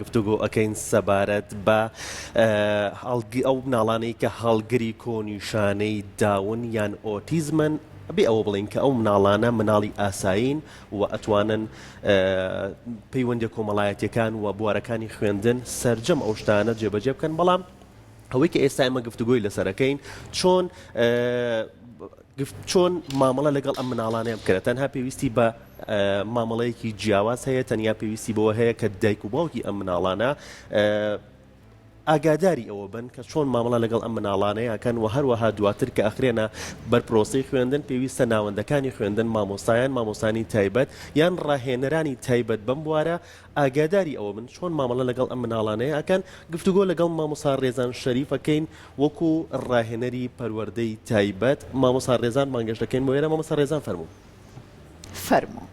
گفتوگۆ ئەکەین سەبارەت بە ئەو مناڵانەی کە هەڵگری کۆنیشانەی داون یان ئۆتیزمن، بێ ئەوە بڵێین کە ئەو مناڵانە مناڵی ئاسایین و ئەتوانن پەیوەندیە کۆمەڵایەتیەکان و بوارەکانی خوێندن سەرجەم ئەو شتانە جێبەجێ بکەن، بەڵام ئەوەی کە ئێستا ئێمە گفتوگۆی لەسەر ئەکەین چۆن چۆن مامەڵە لەگەڵ ئەم مناڵانەیە بکرێت تەنها پێویستی بە مامەڵەیەکی جیاواز هەیە تەنیا پێویستی بەوە هەیە کە دایک و باوکی ئەم مناڵانە ئاگاداری ئەوە بن کە چۆن مامەڵە لەگەڵ ئەم مناڵانەیە کەن و هەروەها دواتر کە ئەخرێنە بەر پرۆسەی خوێندن پێویستە ناوەندەکانی خوێندن مامۆستایان مامۆستانی تایبەت یان ڕاهێنەرانی تایبەت بەم بوارە ئاگاداری ئەوە بن چۆن مامەڵە لەگەڵ ئەم مناڵانەیە ئەکەن، گفتوگۆ لەگەڵ مامۆستا ڕێزان شەریف ئەکەین وەکو ڕاهێنەری پەروەردەی تایبەت، مامۆستا ڕێزان بانگێشت دەکەین بۆ ئێرە، مامۆستا ڕێزان فەرموو. فەرموو.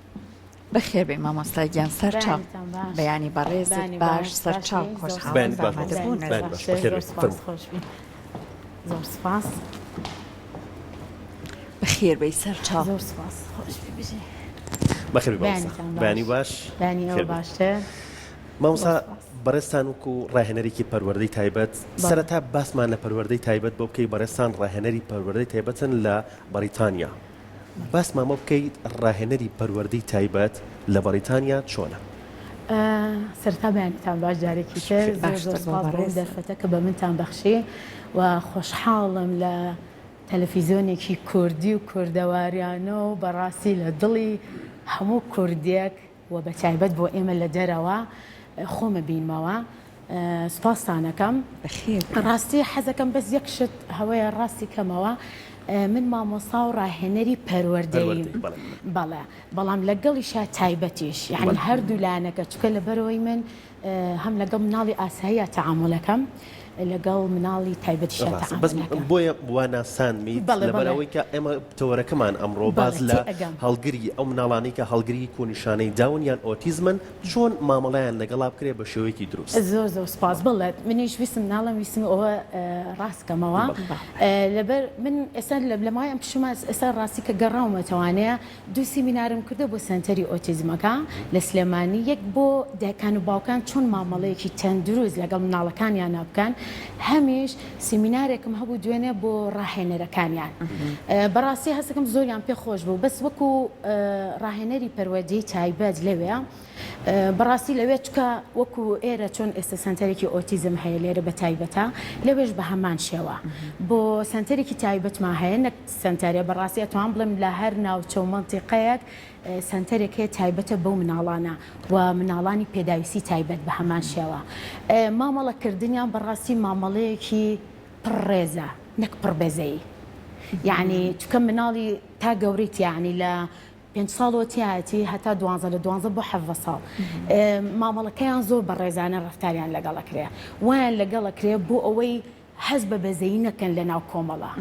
بەخێربێی مامۆستا گیان سەرچاو. بەیانتان باش. بەیانی بەڕێزت بەیانی باش باش سەرچاو باشی زۆر خۆشحاڵم بەیانیت بە باش مامۆستا. ئامادەبوونت. بەیانی باش زۆر بەخێربێی سپاس فەرموو. خۆشبی زۆر سپاس. بەخێربێی سەرچاو. زۆر سپاس خۆشبی بژی. بەخێربێی مامۆستا. بەیانیتان باش. بەیانی باش. بەیانی ئێوە خێر بێت. باشتر. مامۆستا زۆر سپاس. بەڕێزتان وەکو ڕاهێنەرێکی پەروەردەی تایبەت بەڵێ. سەرەتا باسمان لە پەروەردەی تایبەت بۆ بکەی بەڕێزتان ڕاهێنەری پەروەردەی تایبەتن لە بەڕیتانیا باسمان بۆ بکەیت ڕاهێنەری پەروەردەی تایبەت لە بەڕیتانیا چۆنە؟ سەرەتا بەیانیتان باش جارێکی تر زۆر زۆر باشتر بۆ سپاس بۆ ئەم بەڕێزت. دەرفەتە کە بە منتان بەخشی و خۆشحاڵم لە تەلەفیزیۆنێکی کوردی و کوردەواریانە و بەڕاستی لە دڵی هەموو کوردێک و بە تایبەت بۆ ئێمە لە دەرەوە خۆمە بینمەوە سوپاستان ئەکەم. بەخێر بێی. ڕاستی حەزەکەم بەس یەک شت هەوەیە ڕاستی کەمەوە من مامۆستا و ڕاهێنەری پەروەردەییم پەروەردەیی بەڵێ. بەڵێ بەڵام لەگەڵیشا تایبەتیش یانی بەڵێ. هەردوو لایەنەکە چونکە لەبەرئەوەی من هەم لەگەڵ مناڵی ئاساییا تەعامولەکەم لەگەڵ مناڵی تایبەتیشا ڕاستە بەس تەعامولەکەم. بۆیە وا ناساندمیت بەڵێ لەبەر بەڵێ. ئەوەی کە ئێمە تەوەرەکەمان ئەمڕۆ باس بەڵێ لە تێئەگەم. هەڵگری ئەو مناڵانەی کە هەڵگری کۆنیشانەی داون یان ئۆتیزمن چۆن مامەڵەیان لەگەڵا بکرێت بە شێوەیەکی دروست. زۆر زۆر سوپاس بەڵێ منیش ویستم ناڵێم ویستم ئەوە ڕاست کەمەوە لەبەر من ئێستا لە ماوەی ئەم پشوومە ئێستا ڕاستی کە گەڕاومەتەوانەیە دوو سیمینارم کردووە بۆ سەنتەری ئۆتیزمەکە لە سلێمانی یەک بۆ دایکان و باوکان چۆن مامەڵەیەکی تەندروست لەگەڵ مناڵەکانیانا بکەن هەمیش سیمینارێکم هەبوو دوێنێ بۆ ڕاهێنەرەکانیان بەڕاستی هەستەکەم زۆریان پێ خۆش بوو بەس وەکو ڕاهێنەری پەروەردەی تایبەت لەوێ بەڕاستی لەوێ چکە وەکو ئێرە چۆن ئێستا سەنتەرێکی ئۆتیزم هەیە لێرە بە تایبەتە لەوێش بە هەمان شێوە بۆ سەنتەرێکی تایبەتمان هەیە نەک سەنتەرێ بەڕاستی ئەتوان بڵێم لە هەر ناوچە و مەنتیقەیەک سەنتەرێک هەیە تایبەتە بەو مناڵانە و مناڵانی پێداویستی تایبەت بە هەمان شێوە مامەڵە کردنیان بەڕاستی مامەڵەیەکی پڕ ڕێزە نەک پڕ بەزەیی یعنی چکە مناڵی تا گەورەی تیانی لە پێنج ساڵەوە تیایەتی هەتا دوانزە لە دوانزە بۆ حەڤە ساڵ مامەڵەکەیان زۆر بە ڕێزانە ڕەفتاریان لەگەڵ ئەکرێ وایان لەگەڵ ئەکرێ بۆ ئەوەی هەست بە بەزەیی نەکەن لە ناو کۆمەڵە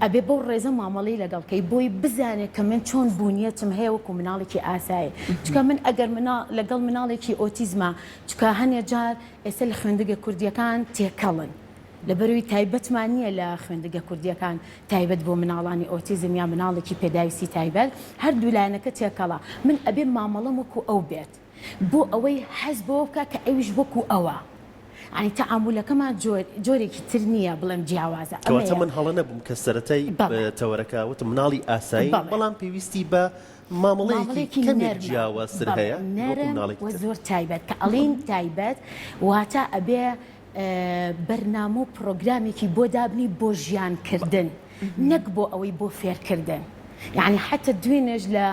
ئەبێ بەو ڕێزە مامەڵەی لەگەڵ کەی بۆی بزانێ کە من چۆن بوونیەتم هەیە وەکو مناڵێکی ئاسایی چونکە من ئەگەر مناڵ لەگەڵ مناڵێکی ئۆتیزمە چونکە هەنێ جار ئێستا لە خوێندگە کوردیەکان تێکەڵن لەبەرئەوەی تایبەتمان نییە لە خوێندگە کوردییەکان تایبەت بۆ مناڵانی ئۆتیزم یا مناڵێکی پێداویستی تایبەت هەردوو لایەنەکە تێکەڵە من ئەبێ مامەڵەم وەکو ئەو بێت بۆ ئەوەی هەست بەوە بکا کە ئەویش وەکو ئەوە یانی تەعامولەکەمان جۆرێکی تر نییە بڵێم جیاوازە کەواتە من هەڵە نەبووم کە سەرەتای تەوەرەکە وتم مناڵی ئاسایی بەڵام پێویستی بە مامەڵەیەکی کەمێک جیاوازتر هەیە نەرم و زۆر تایبەت کە ئەڵێین تایبەت واتە ئەبێ بەرنامە و پڕۆگرامێکی بۆ دابنی بۆ ژیان کردن نەک بۆ ئەوەی بۆ فێرکردن یعنی حتا دوێنێش لە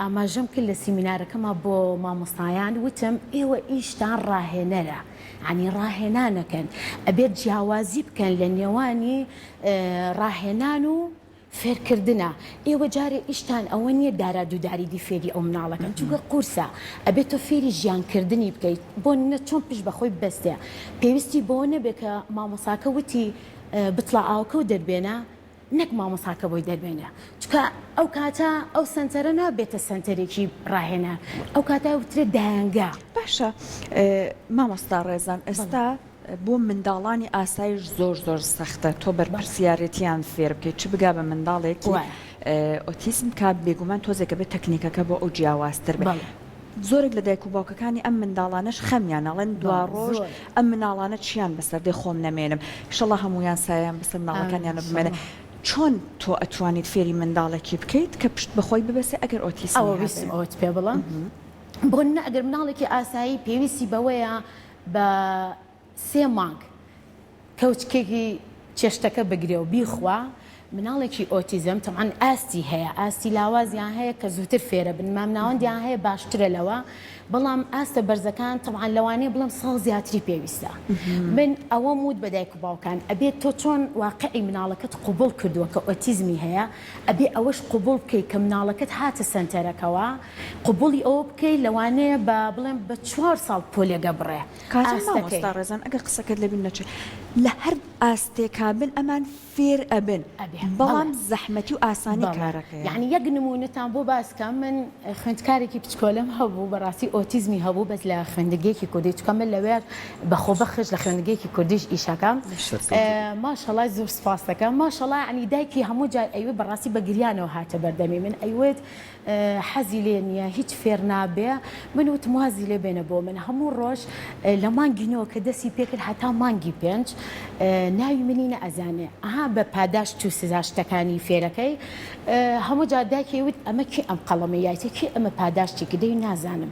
ئاماژەم کرد لە سیمینارەکەما بۆ مامۆستایان وتم ئێوە ئیشتان ڕاهێنەرە عنی ڕاهێنانەکەن ئەبێت جیاوازی بکەن لە نێوانی ڕاهێنان و فێرکردنە ئێوە جارێ ئیشتان ئەوە نیە دارا دووداریدی فێری ئەو مناڵەکەن چونکە قورسە ئەبێت تۆ فێری ژیان کردنی بکەیت بۆ نە چۆن پشت بەخۆی ببەستێ پێویستی بەوە نەبێ کە مامۆساکە وتی بتڵە ئاوەکە و دەربێنە نەک مامۆساکە بۆی دەربێنێ چونکە ئەو کاتە ئەو سەنتەرە نابێتە سەنتەرێکی ڕاهێنان ئەو کاتە وترێت دایەنگا. باشە مامۆستا ڕێزان ئێستا بۆ منداڵانی ئاسایش زۆر زۆر سەختە تۆ بەرپرسیارێتیان فێر بکەیت چ بگا بە منداڵێکی ئۆتیزم کە بێگومان تۆزێکە بێت تەکنیکەکە بۆ ئەو جیاوازتر بێت. زۆرێک لە دایک و باوکەکانی ئەم منداڵانەش خەمیانە ئەڵێن دواڕۆژ ئەم مناڵانە چیان بەسەر دێ خۆم نەمێنم ئیشەڵا هەموویان سایەیان بەسەر مناڵەکانیانە بمێنێ چۆن تۆ ئەتوانیت فێری منداڵێکی بکەیت کە پشت بەخۆی ببەسێ ئەگەر ئۆتیسمی ئەوە هەبێ؟ ویستم ئەوەت پێ بڵێم بۆ نمونە ئەگەر مناڵێکی ئاسایی پێویستی بەوەیە بە سێ مانگ کەوچکێکی چێشتەکە بگرێ و بیخوا، مناڵێکی ئۆتیزم تەبعەن ئاستی هەیە، ئاستی لاوازیان هەیە کە زووتر فێرە بن، مامناوەندیان هەیە باشترە لەوە، بەڵام ئاستە بەرزەکان تەبعەن لەوانەیە بڵێم ساڵ زیاتری پێویستە. من ئەوەم وت بە دایک و باوکان ئەبێت تۆ چۆن واقعی مناڵەکەت قبوڵ کردووە کە ئۆتیزمی هەیە، ئەبێ ئەوەش قبوڵ بکەی کە مناڵەکەت هاتە سەنتەرەکەوە، قبوڵی ئەوە بکەی لەوانەیە بە بڵێم بە چوار ساڵ پۆلێگە بڕێ. کاکە مامۆستا ڕێزان ئەگەر قسەکەت لەبیر نەچێ لە هەر ئاستێکا بن ئەمان فێر ئەبن بەڵام زەحمەتی و ئاسانی کارەکەیە. یەعنی یەک نموونەتان بۆ باس کەم من خوێندکارێکی بچکۆلەم هەبوو بەڕاستی ئۆتیزمی هەبوو بەس لە خوێندنگەیەکی کوردی چونکە من لەوێ بە خۆبەخش لە خوێندنگەیەکی کوردیش ئیشەکەم ماشەڵای زۆر سوپاس دەکەم ماشەڵا یەعنی دایکی هەموو جار ئەیوت بەڕاستی بە گریانەوە هاتە بەردەمی من ئەیوت حەزی لێ نییە هیچ فێر نابێ من وتم وازی لێ بێنە بۆ من هەموو ڕۆژ لە مانگی نۆ کە دەسی پێکرد هەتا مانگی پێنج ناوی منی نەئەزانێ ئەها بە پاداشت و سزا شتەکانی فێرەکەی هەموو جار دایکی وت ئەمە کێ ئەم قەڵەمەی یایتێ کێ ئەمە پاداشتی کردەی نازانم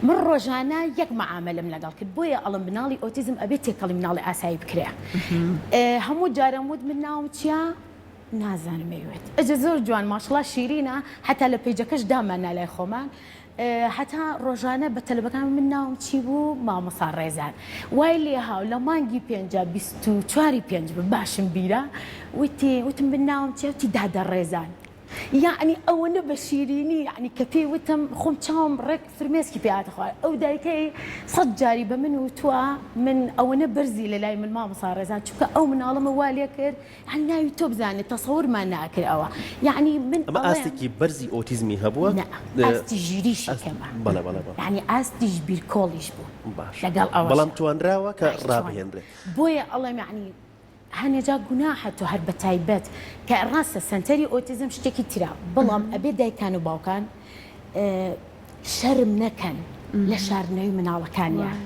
من ڕۆژانە یەک معامەلەم لەگەڵ کرد بۆیە ئەڵم مناڵی ئۆتیزم ئەبێ تێکەڵی مناڵی ئاسایی بکرێ هەموو جارم وت من ناوم چییە؟ نازانم ئەیوت ئەجە زۆر جوان ماشڵا شیرینە حتا لە پەیجەکەش دامان نا لای خۆمان حتا ڕۆژانە بە تەلەبەکان من ناوم چی بوو مامۆسا ڕێزان وای لێ هاو لە مانگی پێنجا 24 پێنج بوو باشم بیرە وتی وتم من ناوم چیە وتی دادە ڕێزان یعنی ئەوەنە بە شیرینی یعنی کە پێی وتم خۆم چاوم ڕێک فرمێسکی پێ هاتە خوار ئەو دایکەی سەد جاری بە من وتووە من ئەوەنە بەرزی لە لای من مامۆسا ڕێزان چونکە ئەو مناڵەمە وا لێ کرد یەعنی ناوی تۆ بزانێت تەسەورمان ناکرد ئەوە یەعنی من ئەمە ئاستێکی بەرزی ئۆتیزمی هەبووە؟ نا ئاستی ژیریشی کەمە بەڵێ بەڵێ بەڵێ یەعنی ئاستیش بیرکۆڵیش بوو باش لەگەڵ ئەوەشا بەڵام توانراوە کە ڕابهێنرێت. بۆیە ئەڵێم یەعنی هەنێ جار گوناحە تۆ هەر بەتایبەت کە ڕاستە سەنتەری ئۆتیزم شتێکی ترە بەڵام ئەبێ دایکان و باوکان شەرم نەکەن لە شاردنەوەی مناڵەکانیان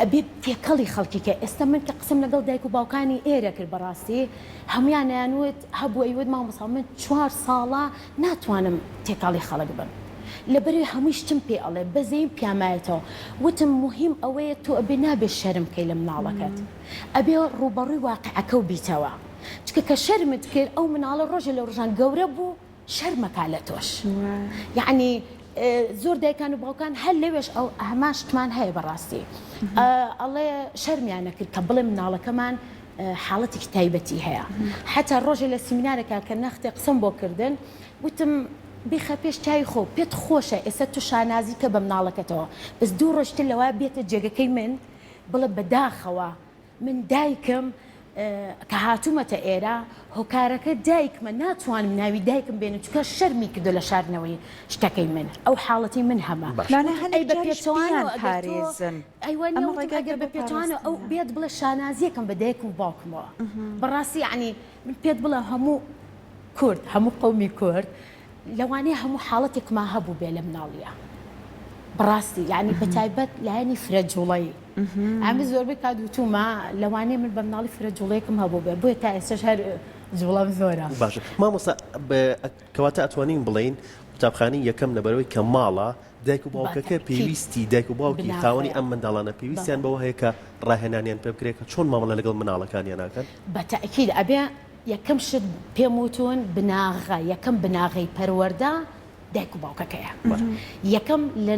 ئەبێ تێکەڵی خەڵکی کە ئێستا من کە قسەم لەگەڵ دایک و باوکانی ئێرە کرد بەڕاستی هەمویانیان وت هەبوو ئەیوت مامۆستا من چوار ساڵە ناتوانم تێکەڵی خەڵک بم لەبەرئەوەی هەمووی شتم پێ ئەڵێ بەزەیم پیامایەتەوە وتم موهیم ئەوەیە تۆ ئەبێ نابێ شەرم بکەی لە مناڵەکەت ئەبێ ڕووبەڕووی واقیعەکەو بیتەوە چونکە کە شەرمت کرد ئەو مناڵە ڕۆژێ لە ڕۆژان گەورە بوو شەرمەکا لە تۆش یەعنی زۆر دایکان و باوکان هەر لەوێش ئەو هەمان شتمان هەیە بەڕاستی ئەڵێ شەرمیان نەکرد کە بڵێ مناڵەکەمان حاڵەتێکی تایبەتی هەیە حتا ڕۆژێ لە سیمینارێکا کە نەختێ قسەم بۆ کردن وتم بیخە پێش چاوی خۆ پێت خۆشە ئێستا تو شانازی کە بە مناڵەکەتەوە بەس دوو ڕۆژتر لەوە بێتە جێگەکەی من بڵێ بەداخەوە من دایکم کە هاتوومەتە ئێرە هۆکارەکە دایکمە ناتوانم ناوی دایکم بێنم چونکە شەرمی کردو لە شاردنەوەی شتەکەی من ئەو حاڵەتی من هەمە لانە وتم ئەی هەنێک بە جاریش پێچەوانەوە ئەگەر تۆ بیانپارێزن ئەیوە نیە ئەمە وتم ڕێگای ئەگەر بە بە پێچەوانەوە ئەو پاراستنە. بێت بڵێ شانازیەکەم بە دایکم و باوکمەوە بەڕاستی یەعنی من پێت بڵێم هەموو کورد هەموو قەومی کورد لەوانەیە هەموو حاڵەتێکمان هەبووبێ لە مناڵییا بەڕاستی یانی بەتایبەت لایەنی فرە جوڵەیی ئەمە زۆربەی کات وتومە لەوانەیە من بە مناڵی فرە جوڵەیەکم هەبووبێ بۆیە تا ئێستاش هەر جوڵەم زۆرە. باشە مامۆستا کەواتە ئەتوانین بڵێین قوتابخانەی یەکەم لەبەرئەوەی کە ماڵە دایک و باوکەکە پێویستی دایک و باوکی خاوەنی ئەم منداڵانە پێویستیان بەوە هەیە کە ڕاهێنانیان پێ بکرێت کە چۆن مامەڵە لەگەڵ مناڵەکانیان ئەکەن؟ بە تەئکید ئەبێ یەکەم شت پێم وتون بناغە یەکەم بناغەی پەروەردە دایک و باوکەکەیە یەکەم لە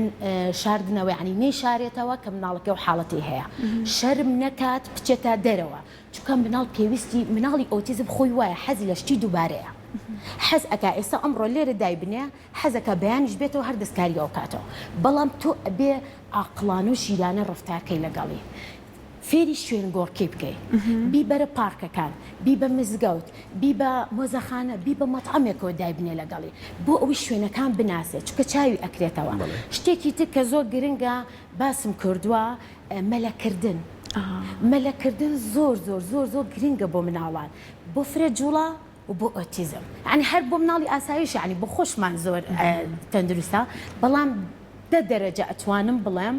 شاردنەوە یعنی نەیشارێتەوە کە مناڵەکەی و حاڵەتی هەیە شەرم نەکات بچێتە دەرەوە چونکە مناڵ پێویستی مناڵی ئۆتیزم خۆی وایە حەزی لە شتی دووبارەیە حەز ئەکا ئێستا ئەمڕۆ لێرە دایبنێ حەزەکا بەیانیش بێتەوە هەر دەستکاری ئەوکاتەوە بەڵام تۆ ئەبێ ئاقڵانە و ژیرانە ڕەفتارکەی لەگەڵی فێری شوێنگۆڕکێی بکەی، بیبەرە پارکەکان، بیبە مزگەوت، بیبە مۆزەخانە، بیبە مەتعەمێکەوە دایبنێ لەگەڵی، بۆ ئەوەی شوێنەکان بناسێت، چونکە چاوی ئەکرێتەوە. شتێکی تر کە زۆر گرنگە باسم کردووە، مەلەکردن. مەلەکردن زۆر زۆر زۆر زۆر گرنگە بۆ مناڵان، بۆ فرە جوڵە و بۆ ئۆتیزم. یانی هەر بۆ مناڵی ئاساییش یانی بۆ خۆشمان زۆر تەندروستە، بەڵام. دە دەرەجە ئەتوانم بڵێم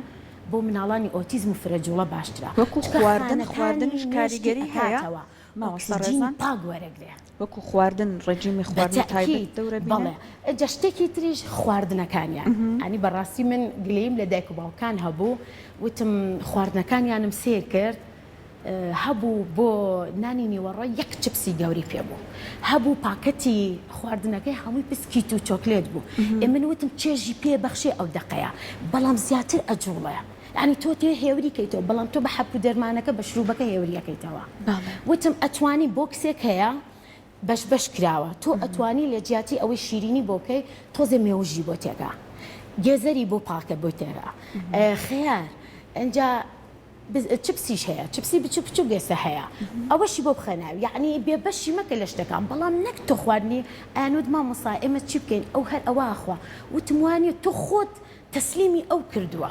بۆ مناڵانی ئۆتیزم و فرە جوڵە باشترە وەکو چونکە خواردن خانەکانی خواردنیش مێشکی کاریگەری هەیە ئەکاتەوە مامۆستا ئۆکسجینی ڕێزان؟ پاک وەرەگرێ. وەکو خواردن ڕێجیمی بە خواردنی تایبەت تەئکید دەورە بینێ؟ بەڵێ ئینجا شتێکی تریش خواردنەکانیان یانی بەڕاستی من گلەییم لە دایک و باوکان هەبوو وتم خواردنەکانیانم سەیر کرد هەبوو بۆ نانی نیوەڕۆ یەک چپسی گەورەی پێ بوو هەبوو پاکەتی خواردنەکەی هەمووی پسکیت و چۆکلێت بوو ئێ من وتم چێژی پێ بەخشێ ئەو دەقەیە بەڵام زیاتر ئەجوڵێ یانی تۆ تێ هێوری کەیتەوە بەڵام تۆ بە حەپ و دەرمانەکە بە شروبەکە هێوری ئەکەیتەوە وتم ئەتوانی بۆکسێک هەیە بەش بەش کراوە تۆ ئەتوانی لە جیاتی ئەوەی شیرینی بۆ بکەی تۆزێ مێوژی بۆ تێکە گێزەری بۆ پاکە بۆی تێکە خەیار ئەجا چپسیش هەیە چپسی بچوک بچوک ئێستا هەیە ئەوەشی بۆ بخە ناوی یەعنی بێ بەشی مەکە لە شتەکان بەڵام نەک تۆ خواردنی ئەیانوت مامۆستا ئێمە چی بکەین ئەو هەر ئەوە ئەخوا وتم وانیە تۆ خۆت تەسلیمی ئەو کردووە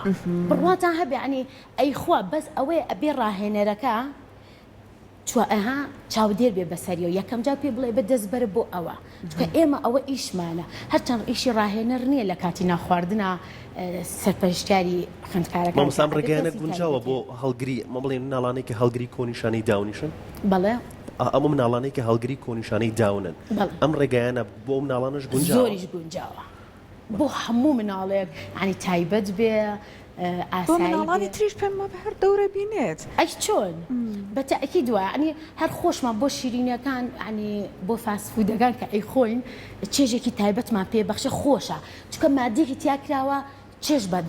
بڕواتان هەبێ یەعنی ئەیخوا بەس ئەوەیە ئەبێ ڕاهێنەرەکە چوە ئەها چاودێر بێ بەسەریەوە یەکەم جار پێی بڵێ بە دەست بەرە بۆ ئەوە چونکە ئێمە ئەوە ئیشمانە هەرچەند ئیشی ڕاهێنەر نییە لە کاتی ناخواردنا سەرپەرشتیاری خوێندکارەکان مامۆستا ئەم ئەبێ ڕێگایانە کەسی گونجاوە تایبەت بۆ بێ. هەڵگری مە بڵێین مناڵانەی کە هەڵگری کۆنیشانەی داونیشن؟ بەڵێ. ئەم مناڵانەی کە هەڵگری کۆنیشانەی داونن بەڵێ. ئەم ڕێگایانە بۆ ئەو مناڵانەش گونجاوە؟ زۆریش گونجاوە بۆ هەموو مناڵێک یانی تایبەت بێ بۆ ئاسایی مناڵانی بێ. تریش پێم وابێ هەر دەورە بینێت. ئەی چۆن؟ بە تەئکید وایە یانی هەر خۆشمان بۆ شیرینیەکان یانی بۆ fast food ەکان کە ئەیخۆین چێژێکی تایبەتمان پێ بەخشێ خۆشە چونکە مادەیەکی تیا کراوە چێژ بە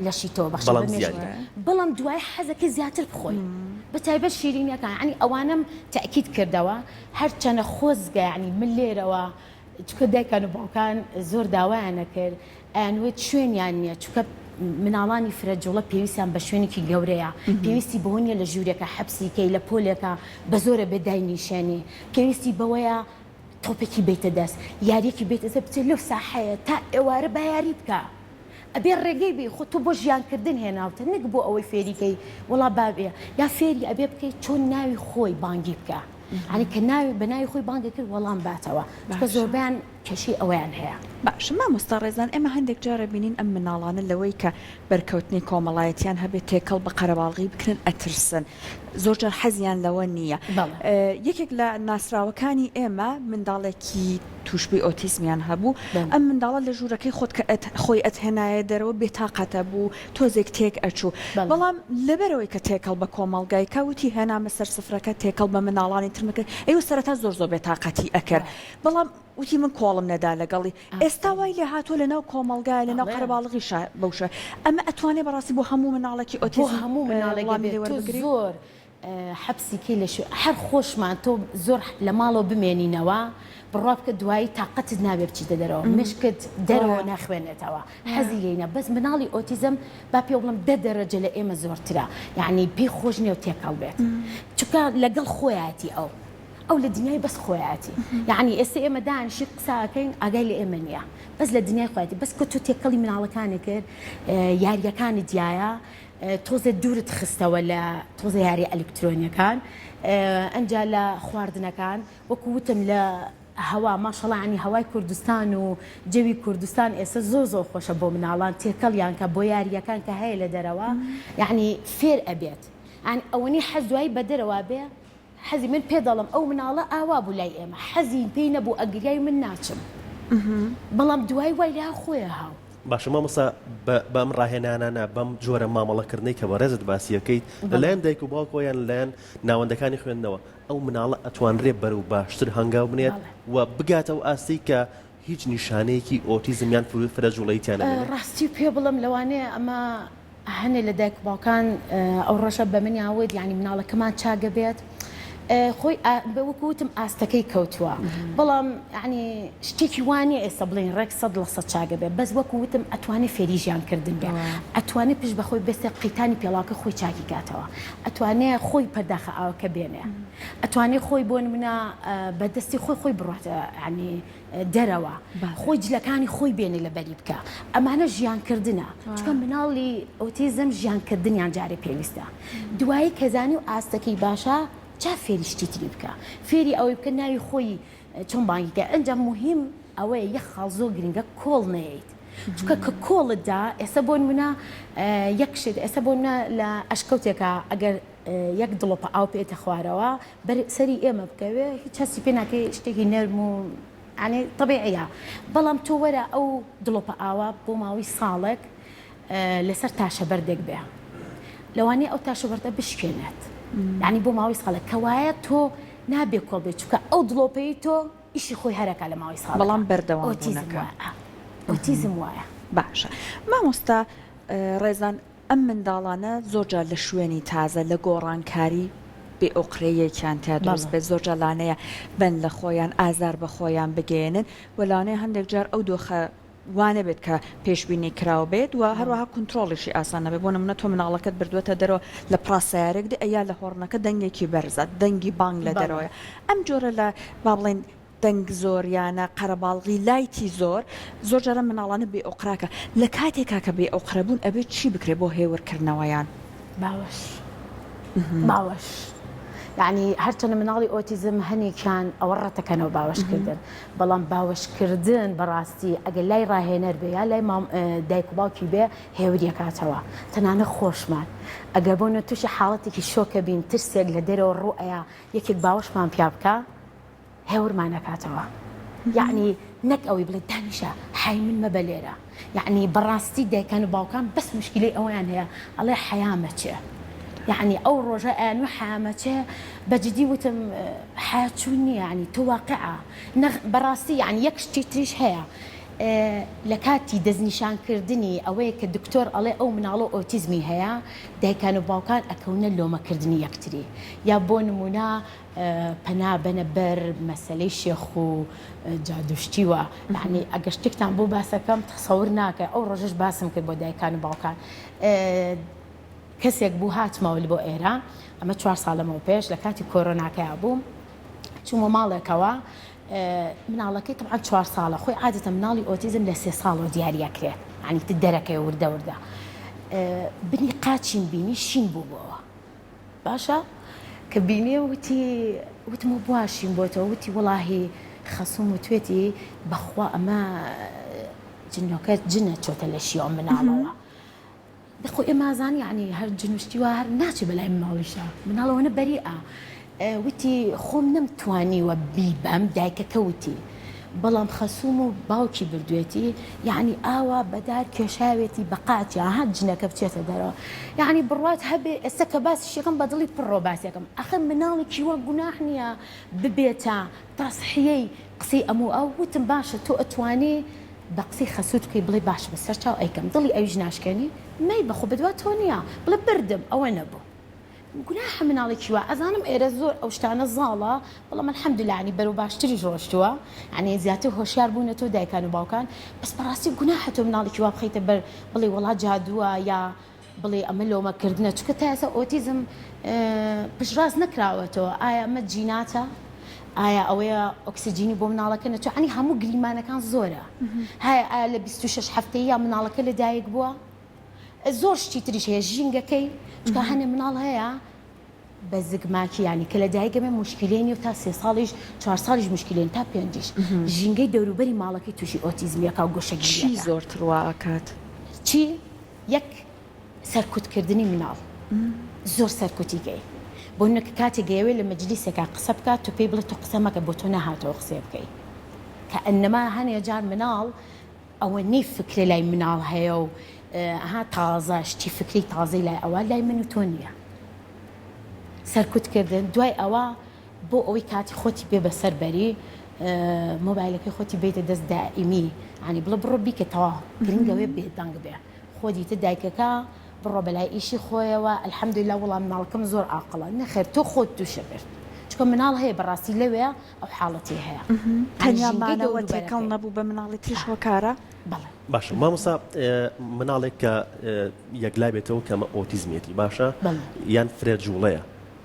لەشی تۆ بەخشێ بە بەڵام مێشکی زیانی. تۆ بەڵام دوای حەزەکەی زیاتر بخۆی بە تایبەت شیرینیەکان یانی ئەوانەم تەئکید کردەوە هەرچەنە خۆزگە یانی من لێرەوە چونکە دایکان و باوکان زۆر داوایان ئەکرد ئەیانوت شوێنیان نییە چونکە مناڵانی فرە جوڵە پێویستیان بە شوێنێکی گەورەیە پێویستی بەوە نییە لە ژوورێکە حەپسی کەی لە پۆلێکە بە زۆرە بێ داینیشێنی پێویستی بەوەیە تۆپێکی بیتە دەست یاریەکی بیتە دەست بچێت لەو ساحەیە تا ئێوارە با یاری بکە ئەبێ ڕێگەی بی خۆ تۆ بۆ ژیانکردن هێناوتە نەک بۆ ئەوەی فێری کەی وەڵا بابێ یا فێری ئەبێ بکەی چۆن ناوی خۆی بانگی بکە یانی کە ناوی بە ناوی خۆی بانگی کرد وەڵام باتەوە چونکە زۆربەیان کێشەی ئەوەیان هەیە. باشە مامۆستا ڕێزان ئێمە هەندێک جار ئەبینین ئەم مناڵانە لەوەی کە بەرکەوتنی کۆمەڵایەتیان هەبێت تێکەڵ بە قەرەباڵغی بکرێن ئەترسن زۆر جار حەزیان لەوە نییە یەکێک لە ناسراوەکانی ئێمە منداڵێکی تووشبووی ئۆتیزمیان هەبوو ئەم منداڵە لە ژوورەکەی خۆت کە خۆی ئەتهێنایە دەرەوە بێتاقەتە بوو تۆزێک تێک ئەچوو بەڵام لەبەرەوەی کە تێکەڵ بە کۆمەڵگای کا وتی هێنامە سەر سفرەکە تێکەڵ بە منداڵانی ترمە کرد ئەیوە سەرەتا زۆر زۆر بێتاقەتی ئەکرد بەڵام وتی من کۆڵم نەدا لەگەڵی ئێستا وای لێ هاتووە لەناو کۆمەڵگایە لەناو قەرەباڵغیشا بەو شێوە ئەمە ئەتوانێ بەڕاستی بۆ هەموو مناڵێکی بۆ ئۆتیزم هەموو مناڵێک وەڵامی ئەبێت لێ تۆ وەربگری؟ زۆر حەپسی کەی لە شوێ هەر خۆشمان تۆ زۆر لە ماڵەوە بمێنینەوە بڕوا بکە دوایی تاقەتت نابێ بچیتە دەرەوە مشکت دەرەوە ناخوێنێتەوە حەزی لێینە بەس مناڵی ئۆتیزم با پێ بڵم دە دەرەجە لە ئێمە زۆرترە یعنی پێی خۆش نییە و تێکەڵ بێت چونکە لەگەڵ خۆیاتی ئەو ئەو لە دنیای بەس خۆیاتی یعنی ئێستا ئێمە دانیشین قسە ئەکەین ئاگای لە ئێمە نییە بەس لە دنیای خۆیەتی بەس کە تۆ تێکەڵی مناڵەکانی کرد یاریەکانی دیایە تۆزێ دوورت خستەوە لە تۆزە یاری ئەلکترۆنیەکان ئەنجا لە خواردنەکان وەکو وتم لە هەوا ماشەڵا عنی هەوای کوردستان و جەوی کوردستان ئێستا زۆر زۆر خۆشە بۆ مناڵان تێکەڵیان کە بۆ یاریەکان کە هەیە لە دەرەوە یعنی فێر ئەبێت یعنی ئەوەنی حەز دوایی بە دەرەوە بێ حەزی من پێ دەڵم ئەو مناڵە ئاوا بوو لای ئێمە حەزی پێی نەبوو ئەگریای من ناچم بەڵام دوای وای لە خۆیە هاو. باشە مامۆستا بە بەم ڕاهێنانانە بەم جۆرە مامەڵەکردنەی کە بەڕێزت باسی ئەکەیت لەلایەن دایک و باوکەوە یان لەلایەن ناوەندەکانی خوێندنەوە ئەو مناڵە ئەتوانرێ بەرەو باشتر هەنگاو بنێت و بگاتە ئەو ئاستەی کە هیچ نیشانەیەکی ئۆتیزم یان فرە جوڵەیی تیا نەمێنێت؟ ڕاستی پێ بڵێم لەوانەیە ئەمە هەنێ لە دایک و باوکان ئەو ڕۆژە بە منیان وت یانی مناڵەکەمان چاک ئەبێت خۆی وەکو وتم ئاستەکەی کەوتووە بەڵام یانی شتێکی وا نییە ئێستا بڵێین ڕێک 100% چاک ئەبێت بەس وەکو وتم ئەتوانێ فێری ژیان کردن بێ ئەتوانێ پشت بە خۆی بەستێ قیتانی پێڵاوەکە خۆی چاکی کاتەوە ئەتوانێ خۆی پەرداخە ئاوەکە بێنێ ئەتوانێ خۆی بۆ نمونە بە دەستی خۆی خۆی بڕاتە ینی دەرەوە خۆی جلەکانی خۆی بێنێ لەبەری بکا ئەمانە ژیان کردنە چونکە مناڵی ئۆتیزم ژیان کردنیان جارێ پێویستە دوایی کە زانی و ئاستەکەی باشە جا فێری شتی تری بکە فێری ئەوەی بکە ناوی خۆی چۆن بانگی کە ئەنجا مهم ئەوەیە یەک خاڵ زۆر گرنگە کۆڵ نەیەیت. چونکە کە کۆڵت دا ئێستا بۆ نمونە یەک شت ئێستا بۆ نمونە لە ئەشکەوتێکا ئەگەر یەک دڵۆپە ئاو پێتە خوارەوە بەر سەری ئێمە بکەوێ هیچ هەستی پێ ناکەی شتێکی نەرم و یانی تەبیعیە بەڵام تۆ وەرە ئەو دڵۆپە ئاوە بۆ ماوەی ساڵێک لەسەر تاشە بەردێک بێ لەوانەیە ئەو تاشە بەردە بشکێنێت یعنی بۆ ماوەی ساڵێک کەوایە تۆ نابێ کۆڵ بێت چونکە ئەو دڵۆپەی تۆ ئیشی خۆی هەرەکا لە ماوەی ساڵێکا. بەڵام بەردەوام بوونەکە. ئۆتیزم وایە. باشە مامۆستا ڕێزان ئەم منداڵانە زۆر جار لە شوێنی تازە لە گۆڕانکاری بێ ئۆقرەیەکیان تیا دروست بێت زۆر جار لانەیە بەن لە خۆیان ئازار بە خۆیان بگەیەنن و لەوانەیە هەندێک جار ئەو دۆخە وا نەبێت کە پێشبینی کراو بێت و هەروەها کونترۆڵیشی ئاسان نەبێت بۆ نمونە تۆ مناڵەکەت بردووەتە دەرەوە لە پڕا سەیارەیەک دێ یا لە هۆڕنەکە دەنگێکی بەرزە دەنگی بانگ لە دەرەوەیە ئەم جۆرە لە با بڵێین دەنگ زۆر یانە قەرەباڵغی لایتی زۆر زۆر جاران مناڵانە بێ ئۆقراکە لە کاتێکا کە بێ ئۆقرە بوون ئەبێت چی بکرێت بۆ هێورکردنەوەیان؟ باوەش باوەش یعنی هەرچەنە مناڵی ئۆتیزم هەنێکیان ئەوە ڕەتەکەنەوە باوەشکردن بەڵام باوەشکردن بەڕاستی ئەگەر لای ڕاهێنەر بێ یا لای دایک و باوکی بێ هێوریەکاتەوە تەنانە خۆشمان ئەگەر بۆ نە تووشی حاڵەتێکی شۆکە بین ترسێک لە دەرەوە ڕوو ئەیا یەکێک باوەشمان پیا بکە هێورمان ئەکاتەوە یەعنی نەک ئەوەی بڵێ دانیشە حەی من مەبە لێرە یەعنی بەڕاستی دایکان و باوکان بەس مشکلەی ئەوەیان هەیە ئەڵێ حەیا مەچێ یەعنی ئەو ڕۆژە ئەیانوو حەیا مەچێ بە جدی وتم حەیا چوون نییە یەعنی تۆ واقعە نەخ بەڕاستی یەعنی یەک شتی تریش هەیە لە کاتی دەستنیشانکردنی ئەوەیە کە دکتۆر ئەڵێ ئەو مناڵە ئۆتیزمی هەیە دایکان و باوکان ئەکەونە لۆمەکردنی یەکتری یا بۆ نمونە پەنا بەنە بەر مەسەلەی شێخ و جادوشتی وە یعنی ئەگەر شتێکتان بۆ باسەکەم تەسەور ناکەن ئەو ڕۆژەش باسم کرد بۆ دایکان و باوکان کەسێک بوو هاتمەوە بۆ ئێرە ئەمە چوار ساڵ لەمەوە پێش لە کاتی کۆرۆناکەیا بووم چوومە ماڵێکەوە مناڵەکەی طبعا چوار ساڵە خۆی عادەتە مناڵی ئۆتیزم لە سێ ساڵەوە دیاریەکرێت ینی دەرەکەی وردە وردە بنی قاچیم بینی شین بوو بۆوە باشە کە بینیم وتی وتم و بواشیم بۆتەوە وتی وەڵاهی خەسوم وتوێتی بەخوا ئەمە جنۆکە جنە چۆتە لەشی ئەو مناڵەوە دەخۆ ئێمە زانی یعنی هەر جنوشتی وا هەر ناچێ بەلای مناڵیشە مناڵەوەنە بەریئە وتی خۆم نەمتوانیوە بیبەم دایکەکە وتی بەڵام خەسوم و باوکی بردوێتی یەعنی ئاوا بەدار کێشاوێتی بە قاچی ئاها جنەکە بچێتە دەرەوە یەعنی بڕوات هەبێ ئێستا کە باسیشەکەم بە دڵی پڕەوە باسیەکەم ئەخر مناڵێکی وا گوناح نییە ببێتە تەسحیەی قسەی ئەم و ئەو وتم باشە تۆ ئەتوانی بە قسەی خەسوت بکەی بڵێ باشە بەسەر چاو ئەیکەم دڵی ئەویش ناشکێنی مەیبە خۆ بەدوا تۆ نییە بڵێ بردم ئەوە نەبوو گوناحە مناڵێکی وا ئەزانم ئێرە زۆر ئەو شتانە زاڵە بەڵام الحمدللە یانی بەرەو باشتریش ڕۆشتووە یانی زیاتر هۆشیار بوونەتەوە دایکان و باوکان بەس بەڕاستی گوناحە تۆ مناڵێکی وا بخەیتە بەر بڵێ وەڵا جادووە یا بڵێ ئەمە لۆمەکردنە چونکە تا ئێستا ئۆتیزم پشتڕاست نەکراوەتەوە ئایا ئەمە جیناتە ئایا ئەوەیە ئۆکسجینی بۆ مناڵەکە نەچوو عنی هەموو گریمانەکان زۆرە هایا ئایا لە 26 هەفتەیە مناڵەکە لەدایک بووە زۆر شتی تریش هەیە ژینگەکەی چونکە هەنێ مناڵ هەیە بە زگماکی یانی کە لە دایکەمێ مشکلەی نیە و تا سێ ساڵیش چوار ساڵیش مشکلێن تا پێنجیش ژینگەی دەوروبەری ماڵەکەی تووشی ئۆتیزمیەکە و گۆشەگیریەکە چی زۆرتر وا ئەکات؟ چی یەک سەرکوتکردنی مناڵ زۆر سەرکوتیکەی بۆ نمونە کە کاتێک گەیەوێ لە مەجلیسێکا قسە بکات تۆ پێی بڵێ تۆ قسە مەکە بۆ تۆ نەهاتەوە قسەیە بکەی کە ئەنەما هەنێ جار مناڵ ئەوەنەی فکرە لای مناڵ هەیە و ها تازە شتی فکری تازەی لای ئەوە لای من و تۆ نییە سەرکوت کردن دوای ئەوە بۆ ئەوەی کاتی خۆتی پێ بەسەر بەری مۆبایلەکەی خۆتی بیتە دەست دائیمی ینی بڵێ بڕۆ بیکە تەواو گرنگەوێ بێدەنگ بێ خۆ دیتە دایکەکە بڕۆ بەلای ئیشی خۆیەوە الحمدلله وەڵام مناڵەکەم زۆر ئاقڵە نەخێر تۆ خۆت تووشە کرد چونکە مناڵ هەیە بەڕاستی لەوێ ئەو حاڵەتی هەیە تەنیا مانەوە تێکەڵ نەبوو بە مناڵی تریش هۆکارە؟ بەڵێ. باشە مامۆستا مناڵێک کە یەکلا بێتەوە کە ئەمە ئۆتیزمێتی باشە یان فرە جوڵەیە.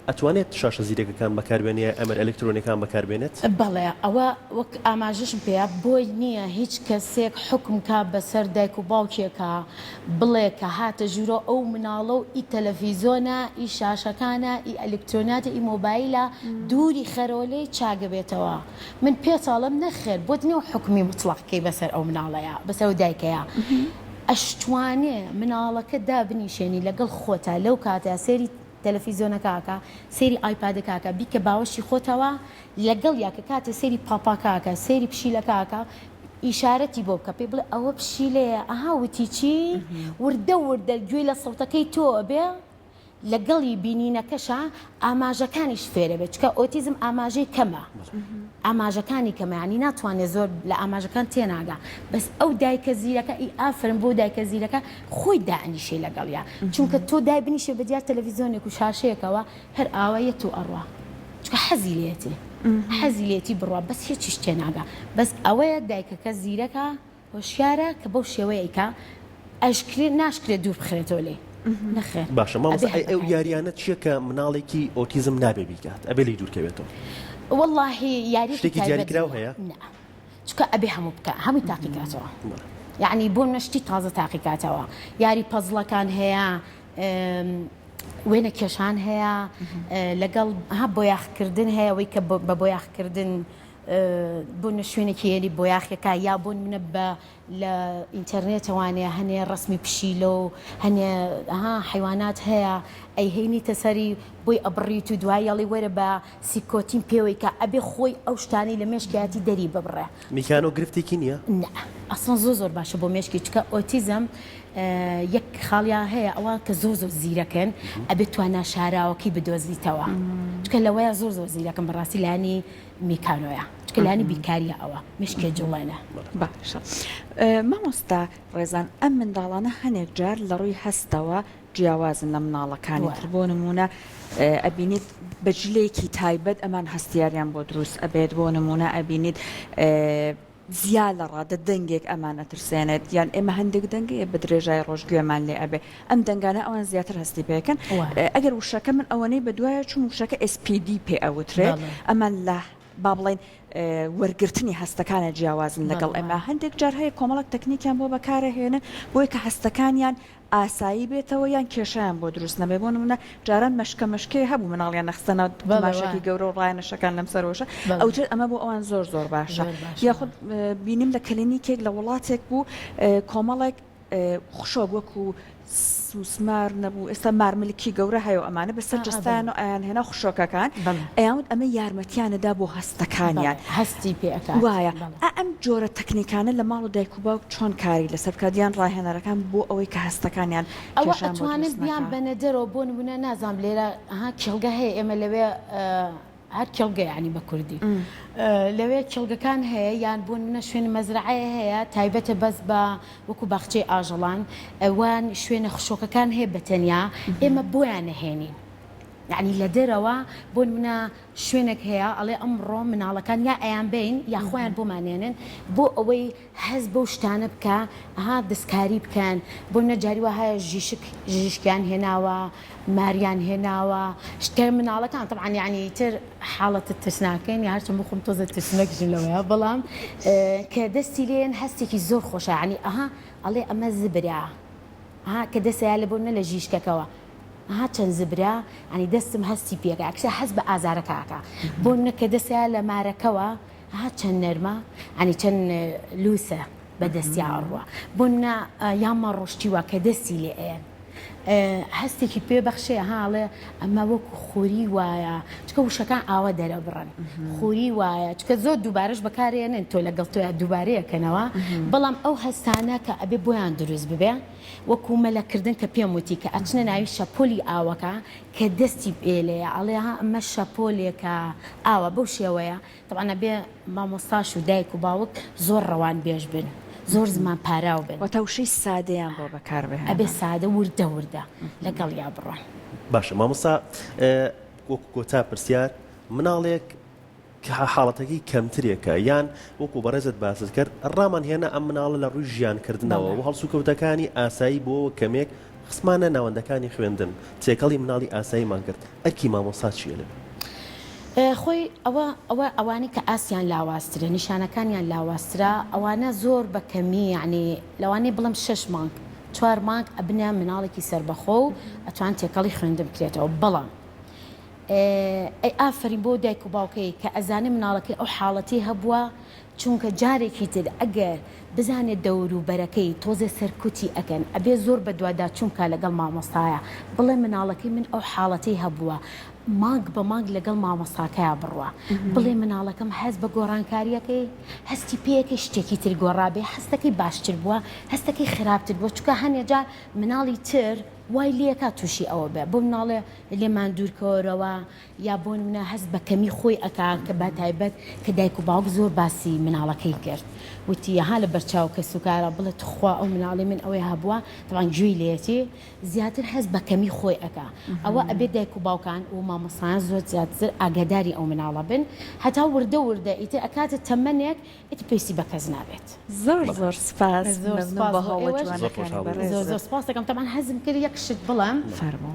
ئەتوانێت شاشە زیرەکەکان بەکاربێنێ یا ئامێرە ئەلکترۆنیەکان بەکاربێنێت؟ بەڵێ ئەوە وەک ئاماژەشم پێیا بۆی نییە هیچ کەسێک حوکم کا بەسەر دایک و باوکێکا بڵێ کە هاتە ژوورەوە ئەو مناڵە و ئی تەلەفیزۆنە ئی شاشەکانە ئی ئەلکترۆنیاتە ئی مۆبایلە دووری خەرەوە لێی چاگەبێتەوە من پێت ئەڵێم نەخێر بۆت نییە حوکمی موتڵەق کەی بەسەر ئەو مناڵەیا بەسەر ئەو دایکەیا ئەشتوانێ مناڵەکە دابنیشێنی لەگەڵ خۆتا لەو کاتە سێری تەلەفیزۆنەکە ئەکا سەیری ئایپادەکە ئەکا بیکە باوەشی خۆتەوە لەگەڵیا کە کاتێ سەیری پاپاکە ئەکا سەیری پشیلەکە ئەکا ئیشارەتی بۆ بکە پێی بڵێ ئەوە پشیلەیە ئەها وتی چی وردە وردە گوێی لە سەوتەکەی تۆ ئەبێ لەگەڵی بینینەکەشا ئاماژەکانیش فێرە بێت چکە ئۆتیزم ئاماژەی کەمە ئاماژەکانی کەمە یانی ناتوانێت زۆر لە ئاماژەکان تێناگا بەس ئەو دایکە زیرەکە ئی ئافرم بۆ دایکە زیرەکە خۆی دائەنیشێ لەگەڵیا چونکە تۆ دای بنیشێ بە دیار تەلەفیزیۆنێک و شاشەیەکەوە هەر ئاوا یەت و ئەڕوا چونکە حەزی لێتی حەزی لێتی بڕوا بەس هیچیش تێناگا بەس ئەوەیە دایکەکە زیرەکە هۆشیارە کە بەو شێوەیە ئەیکا ئەشکرێ ناشکرێ دوور بخرێتەوە لێی نەخێر باشە مامۆستا ئەبێ ئەی هەر ئەو بەکاری یاریانە چیە کە مناڵێکی ئۆتیزم نابێ بیکات ئەبێ لێی دوور کەوێتەوە؟ وەڵاهی یاریەکی شتێکی تایبەت دیاریکراو نیە هەیە؟ نا چونکە ئەبێ هەموو بکا هەمووی تاقی کاتەوە یەعنی بۆ منە شتی تازە تاقی کاتەوە یاری پەزڵەکان هەیە وێنە کێشان هەیە لەگەڵ ها بۆیاخکردن هەیە وەی کە بە بۆیاخکردن بۆ نە شوێنێکی هێنی بۆیاخێکە یا بۆ منە بە لە ئینتەرنێتەوانێ هەنێ ڕەسمی پشیلە و هەنێ ها حەیوانات هەیە ئەیهێنیتە سەری بۆی ئەبڕیت و دوایی ئەڵێی وەرە بە سیکۆتین پێوەی کە ئەبێ خۆی ئەو شتانەی لە مێشکیاتی دەری ببڕێ. میکانۆ گرفتێکی نییە؟ نا ئەسڵەن زۆر زۆر باشە بۆ مێشکی چونکە ئۆتیزم یەک خاڵیان هەیە ئەوە کە زۆر زۆر زیرەکن ئەبێ توانا شاراوەکەی بدۆزیتەوە چونکە لەوەیە زۆر زۆر زیرەکن بەڕاستی لایەنی میکانۆیە چونکە لایەنی بیرکاریە ئەوە مێشکێ جوڵێنە. باشە مامۆستا ڕێزان ئەم منداڵانە هەنێک جار لە ڕووی هەستەوە جیاوازن لە مناڵەکانی تر بۆ نموونە ئەبینیت بە جلێکی تایبەت ئەمان هەستیاریان بۆ دروست ئەبێت بۆ نموونە ئەبینیت زیا لە ڕادە دەنگێک ئەمان ئەترسێنێت یان ئێمە هەندێک دەنگ هەیە بە درێژای ڕۆژ گوێمان لێ ئەبێ ئەم دەنگانە ئەوان زیاتر هەستی پێکەن ئەگەر وشەکە من ئەوەنەی بە دوایە چوم وشەکە SPD پێ ئەوترێت ئەمان لە با بڵێین وەرگرتنی هەستەکانە جیاوازن لەگەڵ ئێمە هەندێک جار هەیە کۆمەڵک تەکنیکیان بۆ بەکارەهێنن بۆی کە هەستەکانیان ئاسایی بێتەوە یان کێشەیان بۆ دروست نەبێ بۆ نمونە جاران مەشکە مەشکەی هەبوو مناڵیان نەخستە ناو قوماشێکی گەورە و ڕایانە شەکان لەم سەرۆشە ئەوترێت ئەمە بۆ ئەوان زۆر زۆر باشە یاخود بینیم لە کلینیکێک لە وڵاتێک بوو کۆمەڵێک خشۆک وەکو سوسمار نەبوو ئێستا مارملکی گەورە هەیە و ئەمانە بەسەر جەستەیان و ئەیان هێنا خشۆکەکان ئەیان وت ئەمە یارمەتیانەدا بۆ هەستەکانیان هەستی پێ ئەکات وایە ئا ئەم جۆرە تەکنیکانە لە ماڵ و دایک و باوک چۆن کاری لەسەر بکات یان ڕاهێنەرەکان بۆ ئەوەی کە هەستەکانیان ئەوە کێشەیان بۆ ئەتوانن دروست بیان نەکا؟ بەنە دەرەوە بۆ نمونە نازانم لێرە ها کێڵگە هەیە ئێمە لەوێ هەر کێڵگە یانی بە کوردی لەوێ کێڵگەکان هەیە یان بۆ نمونە شوێن مەزرعەیە هەیە تایبەتە بەس بە وەکو باخچەی ئاژەڵان وان شوێنە خشۆکەکان هەیە بە تەنیا ئێمە بۆیان نەهێنین یعنی لە دەرەوە بۆ نمونە شوێنێک هەیە ئەڵێ ئەمڕۆ مناڵەکان یا ئەیانبەین یا خۆیان بۆمان نێنن بۆ ئەوەی هەست بەو شتانە بکە ها دەستکاری بکەن بۆ نە جاری وا هەیە ژیشک ژیشکیان هێناوە ماریان هێناوە شتە مناڵەکان تەبعەن یانی تر حاڵەتە ترسناکەن یا هەرچەند بۆ خۆم تۆزە ترسنەکیشم لەوەیە بەڵام کە دەستی لێن هەستێکی زۆر خۆشە یانی ئەها ئەڵێ ئەمە زبرە ها کە دەسەیا لە بۆ نە لە ژیشکەکەوە ها چەند زبرە یانی دەستم هەستی پێکا کچە هەست بە ئازارەکە ئەکا بۆ نە کە دەسەیا لە مارەکەوە ها چەند نەرمە یانی چەند لوسە بە دەستیا ئەڕوا بۆ نە یا مەڕۆشتی وا کە دەستی لێ ئەیەن هەستێکی پێ بەخشێ ها ئەڵێ ئەمە وەکو خوری وایە چکە وشەکان ئاوا دەرەبڕن خوری وایە چکە زۆر دووبارەش بەکارێنن تۆ لەگەڵ تۆیا دووبارەیەکەنەوە بەڵام ئەو هەستانە کە ئەبێ بۆیان دروست ببێ وەکو مەلەکردن کە پێم وتی کە ئەچنە ناوی شەپۆلی ئاوەکە کە دەستی پێلێیە ئەڵێ ها ئەمە شەپۆلێکە ئاوە بەو شێوەیە تەبعەن ئەبێ مامۆستاش و دایک و باوک زۆر ڕەوان بێژ بن زۆر زمان پاراو بن. واتە وشەی سادەیان بۆ بەکار بهێنن. ئەبێ سادە وردە وردە لەگەڵیا بڕۆن. باشە مامۆستا وەکو کۆتا پرسیار مناڵێک کە حاڵەتەکەی کەمترێکە یان وەکو بەڕێزت باست کرد ڕامان هێنا ئەم مناڵە لە ڕووی ژیان کردنەوە و هەڵسوکەوتەکانی ئاسایی بۆوە کەمێک. خستمانە ناوەندەکانی خوێندن، تێکەڵی مناڵی ئاساییمان کرد، ئەرکی مامۆستا چییە لەوێ؟ خۆی ئەوە ئەوە ئەوانەی کە ئاستیان لاوازترە، نیشانەکانیان لاوازترە، ئەوانە زۆر بە کەمی یەعنی لەوانەیە بڵێم شەش مانگ، چوار مانگ ئەبنە مناڵێکی سەربەخۆ و ئەتوان تێکەڵی خوێندن بکرێتەوە، بەڵام ئەی ئافەرین بۆ دایک و باوکەی کە ئەزانێ مناڵەکەی ئەو حاڵەتەی هەبووە چونکە جارێکی تر ئەگەر بزانێ دەوروبەرەکەی تۆزێ سەرکوتی ئەکەن ئەبێ زۆر بەدواداچوون بکا لەگەڵ مامۆستایا بڵێ مناڵەکەی من ئەو حاڵەتەی هەبووە مانگ بە مانگ لەگەڵ مامۆستاکەیا بڕوا بڵێ مناڵەکەم هەست بە گۆڕانکاریەکەی هەستی پێیەکەی شتێکی تر گۆڕابێ هەستەکەی باشتر بووە هەستەکەی خراپتر بووە چونکە هەنێ جار مناڵی تر وای لێکا توشی ئەوە بێ بۆ مناڵێ لێمان دوورکەوەرەوە یا بۆ نمونە هەست بە کەمی خۆی ئەکا کە بە تایبەت کە دایک و باوک زۆر باسی مناڵەکەی کرد وتی ها لە بەرچاو کەسوکارا بڵێ توخوا ئەو مناڵەی من ئەوەی هەبووە تەبعەن گوێی لێیەتی زیاتر هەست بە کەمی خۆی ئەکا ئەوە ئەبێ دایک و باوکان و مامۆستایان زۆر زیاتر ئاگاداری ئەو مناڵە بن هەتا وردە وردە ئیتر ئەکاتە تەمەنێک ئیتر پێویستی بە کەس نابێت. زۆر زۆر سپاس زۆر مەمنون سپاس بۆ بۆ هەوڵە ئێوەش. زۆر جوانەکانی خۆشحاڵ بووین. زۆر بەڕێزت. زۆر سپاس دەکەم تەبعەن حەزم کرد یەک شت بڵێم فەرموو.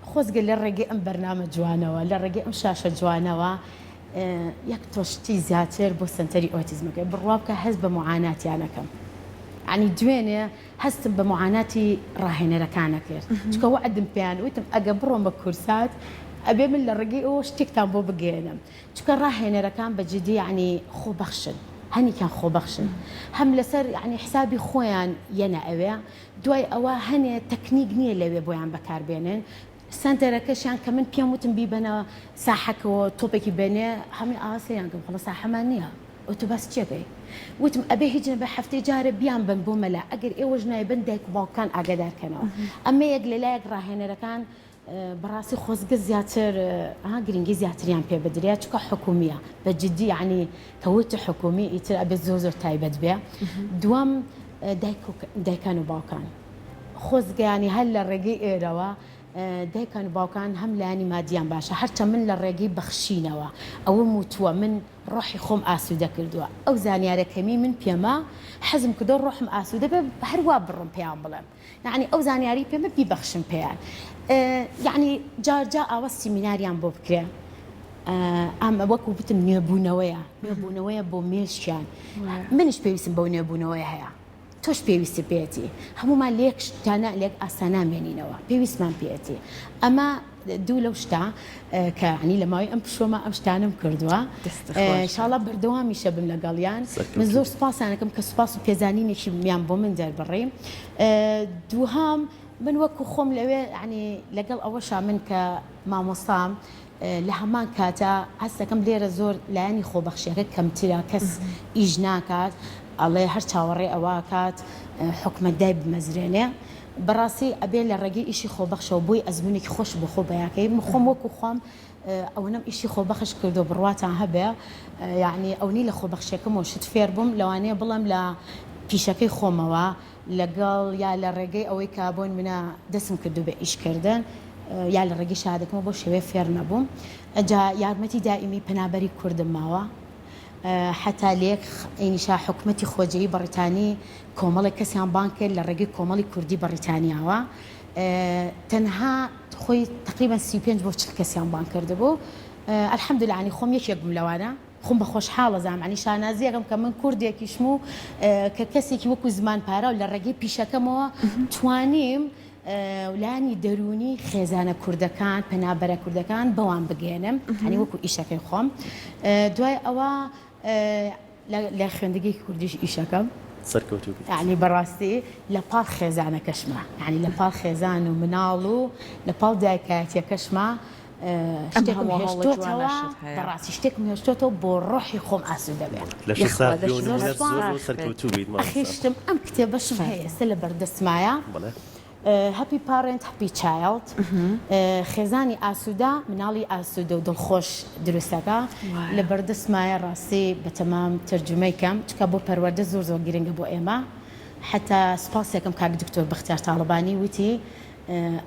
خۆزگە لە ڕێگەی ئەم بەرنامە جوانەوە، لە ڕێگەی ئەم شاشە جوانەوە یەک تۆ شتی زیاتر بۆ سەنتەری ئۆتیزم بکەی. بڕوا بکە هەست بە موعاناتیان ئەکەم. یانی دوێنێ هەستم بە موعاناتی ڕاهێنەرەکان ئەکرد. چونکە وەعدم پێیان وتم ئەگەر بڕۆمە کورسات ئەبێ من لە ڕێگەی ئەوە شتێکتان بۆ بگەیەنم. چونکە ڕاهێنەرەکان بە جدی یانی خۆبەخشن. هەنێکیان خۆبەخشن. هەم لەسەر یانی حسابی خۆیان یەنە ئەوێ. دوای ئەوە هەنێ تەکنیک نییە لەوێ بۆیان بەکار بێنن، سەنتەرەکەشیان کە من پێم وتم بیبەنە ساحەکەوە تۆپێکی بێنێ هەمووی ئاوا سەیریان کردم خۆ ساحەمان نییە ئەو تۆ باسی چی ئەکەی؟ وتم ئەبێ هیچ نەبێ هەفتەی جارێ بیانبەن بۆ مەلا ئەگەر ئێوەش نایبەن دایک و باوکان ئاگادار کەنەوە ئەمە یەک لەلایەک ڕاهێنەرەکان بەڕاستی خۆزگە زیاتر ها گرنگی زیاتریان پێ بدرێت چونکە حکومیە بە جدی یعنی کە وت حکومی ئیتر ئەبێت زۆر زۆر تایبەت بێ دووەم دایکان و باوکان خۆزگەیانی هەر لە ڕێگەی ئێرەوە دایکان و باوکان هەم لایەنی مادیان باشە هەرچە من لە ڕێگەی بەخشینەوە ئەوە موتووە من ڕۆحی خۆم ئاسوودە کردووە ئەو زانیارە کەمی من پێمە حەزم کردو ڕۆحم ئاسوودە بێ هەروا بڕۆم پێیان بڵێم یەعنی ئەو زانیاری پێمە بیبەخشم پێیان یەعنی جار جا ئاوا سیمیناریان بۆ بکرێ ئەمە وەکو بتم نوێبوونەوەیە نوێبوونەوەیە بۆ مێشکیان منیش پێویستم بەو نوێبوونەوەی هەیە تۆش پێویستی پێێتی هەمومان لێک شتانە لێک ئاسانە مێنینەوە پێویستمان پێێتی ئەمە دوو لەو شتە کە عنی لە ماوەی ئەم پشووەمە ئەم شتانەم کردووە شاڵە بەردەوامیشە بم لەگەڵیان من زۆر سوپاسیانەکەم کە سوپاس و پێزانینێکی میان بۆ من دەربڕی دووهام من وەکو خۆم لەوێ عنی لەگەڵ ئەوەشا من کە مامۆستام لە هەمان کاتە هەستەکەم لێرە زۆر لایەنی خۆبەخشیەکە کەمترە کەس ئیش ناکات ئەڵێ هەر چاوەڕێ ئەوە کات حکومەت دای بمەزرێنێ بەڕاستی ئەبێ لە ڕێگەی ئیشی خۆبەخشەوە بۆی ئەزمونێکی خۆش بۆ خۆ بەیاکەی من خۆم وەکو خۆم ئەوەنەم ئیشی خۆبەخش کردو بڕواتان هەبێ یعنی ئەونی لە خۆبەخشیەکەمەوە شت فێر بووم لەوانەیە بڵێم لە پیشەکەی خۆمەوە لەگەڵ یا لە ڕێگەی ئەوەی کە بۆ نمونە دەسم کردو بە ئیش کردن یا لە ڕێگەی شەهادەکەمەوە بەو شێوەیە فێر نەبووم جا یارمەتی دائیمی پەنابەری کوردم ماوە حەتا لە یەک ئینشا حکومەتی خۆجێی بەڕیتانی کۆمەڵێک کەسیان بانگ کرد لە ڕێگەی کۆمەڵی کوردی بەڕیتانیاوە تەنها خۆی تقریبا 35 بۆ 40 کەسیان بانگ کردبوو الحمدلله عنی خۆم یەکێک بووم لەوانە خۆم بە خۆشحاڵ ئەزانم عنی شانازیەکەم کە من کوردێکیشم و کە کەسێکی وەکو زمان پاراو لە ڕێگەی پیشەکەمەوە توانیم لایەنی دەروونی خێزانە کوردەکان، پەنابەرە کوردەکان بەوان بگەیەنم، یانی وەکو ئیشەکەی خۆم. دوای ئەوە لە خوێندگەی کوردیش ئیشەکەم. سەرکەوتوو بیت. یانی بەڕاستی لە پاڵ خێزانەکەشما، یانی لە پاڵ خێزان و مناڵ و لە پاڵ دایکایەتیەکەشما ئەم شتێکم هەموو هەوڵە هێشتۆتەوە، جوانەشت هەیە. بەڕاستی شتێکم هێشتۆتەوە بۆ ڕۆحی خۆم ئاسوودە بێ. لەشت یەخوا ساغ بێ و لەشت زۆر نموونەت زۆر ساغ و بێت. سەرکەوتوو بیت ئەخی مامۆستا. شتم ئەم کتێبەشم هەیە ئێستا لە بەردەستمایە. بەڵێ. Happy Parent Happy Child خێزانی ئاسوودە مناڵی ئاسوودە و دڵخۆش دروستەکە لە بەردەستمایە ڕاستی بەتەمام تەرجومەی کەم چکە بۆ پەروەردە زۆر زۆر گرنگە بۆ ئێمە حتا سوپاسێکم کاک دکتۆر بەختیار تاڵەبانی وتی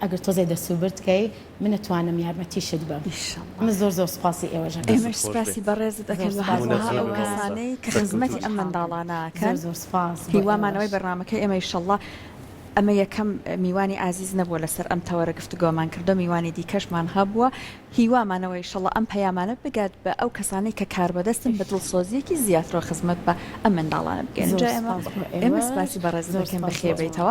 ئەگەر تۆزێ دەسوبرد کەی من ئەتوانم یارمەتیشت بەم من زۆر زۆر سوپاسی ئێوەش ئەکەم. ئێمەش سوپاسی بەڕێزت ئەکەین و هەروەها ئەو کەسانەی کە خزمەتی ئەم منداڵانە ئەکەن هیوامان ئەوەی بەرنامەکەی ئێمە ئیشەڵڵا. ئەمە یەکەم میوانی ئازیز نەبووە لەسەر ئەم تەوەرە گفتوگۆمان کردووە، میوانی دیکەشمان هەبووە، هیوامانەوە ئیشەڵا ئەم پەیامانە بگات بە ئەو کەسانەی کە کاربەدەستن بە دڵسۆزییەکی زیاترەوە خزمەت بە ئەم منداڵانە بگەیەنن. زۆر جا ئێمە سپاس بۆ ئێمە ئێوەش سپاسی بەڕێزت زۆر دەکەین سپاس بۆ بەخێر ئێوە. بێیتەوە.